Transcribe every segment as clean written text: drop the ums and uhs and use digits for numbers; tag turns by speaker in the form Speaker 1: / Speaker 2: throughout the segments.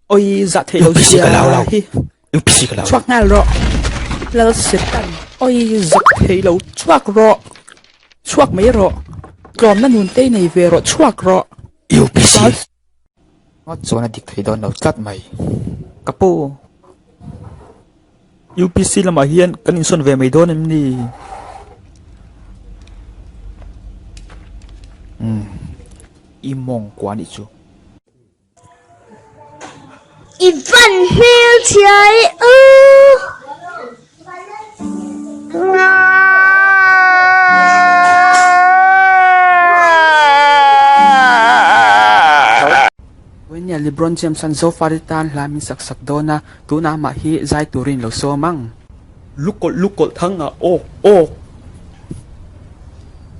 Speaker 1: Oi zah theih lo sia hi. Chhuak nghal rawh. Lal Setan. Oi zak theih lo chhuak rawh. Chhuak mai rawh. Tlawmna nun te nei ve rawh chhuak rawh.
Speaker 2: UPC. Ngawt chuan a dik thei dawn lo tlat mai.
Speaker 1: Ka pu. UPC lamah hian kan insawn ve mai dawn em ni?
Speaker 2: Umm. I mawngkua nih chu.
Speaker 3: I van hmelchhia e aw.
Speaker 1: Vawinia LeBron James an Zofari tan hla min sak sak dawn a, tunah amah hi zai turin lo sawm ang. Lukawlh lukawlh thang ah awk awk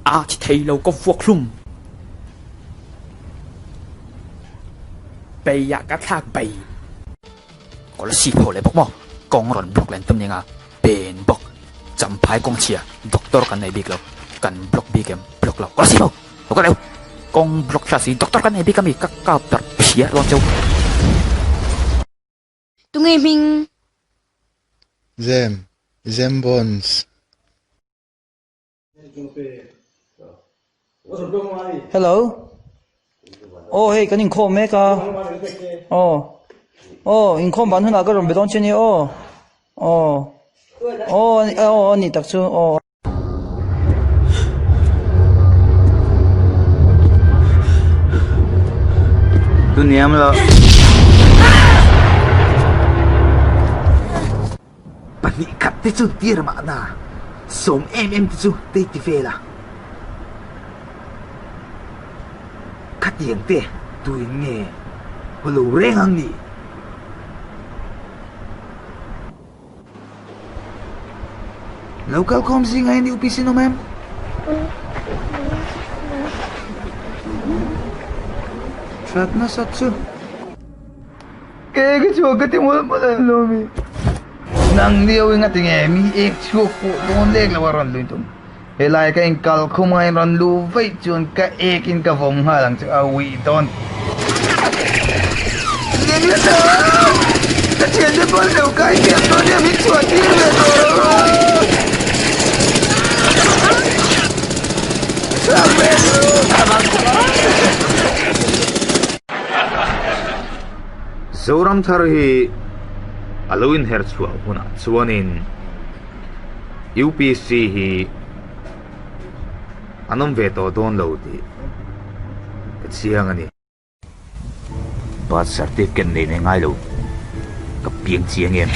Speaker 1: a thi thei lo ka vuak hlum. Bei ah ka thlak bei.
Speaker 2: Kawlasi pho leh bawk maw? Kawng rawn block len tum nia pen bawk. Champhai kawng chhia doctor kan nei bik lo. Kan block bik em? Block lo. Kawlasi pho! Lo ka reu. Kawng block hla si doctor kan nei bik ami ka kap darh phiar dawn cheu.
Speaker 3: Tunge hming?
Speaker 4: Zem, Zem Bonds.
Speaker 5: Hello. Aw hei kan inkhawm mek a. Aw. Aw inkhawm ban hunah ka rawn be dawn che nia aw. Aw. Aw aw a nih tak chu aw.
Speaker 6: Tuniam lo. Pahnih khat te chu tir mahna sawm em em te chu tei ti vel a. Khatiang te tuin nge haw lo reng ang ni? Lo kal khawm zingah hian UPC an awm em? That nasat chu. Ke ka chhuak ka ti mawlh mawlh an lo mi. Nang liau in nga ti nge mi ek chhuak pawh dawn lek lo a rawn lui tum. Helai ka in kal khum a in rawn lu vaih chuan ka ek in ka vawm nghal ang chu a uih dawn. Ka thian te pawn lo kai thiam dawn nia min chhuah tir ve tawh lo. Zoram thar hi a lo inher chhuah hunah chuanin UPC hi an awm ve tawh dawn lo tih ka chiang a ni. Birth certificate nei nei ngai lo ka piang chiang em.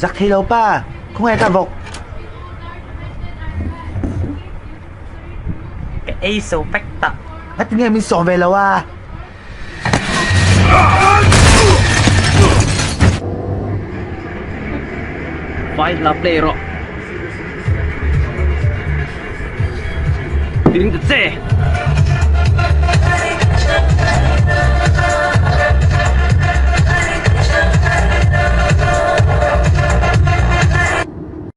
Speaker 5: Zak thei lo pa, khawngaih ka vawk.
Speaker 7: Ka ei so vek ta.
Speaker 5: Ngati nge min sawm ve lo a?
Speaker 7: Vai hla play rawh. Ding ta che.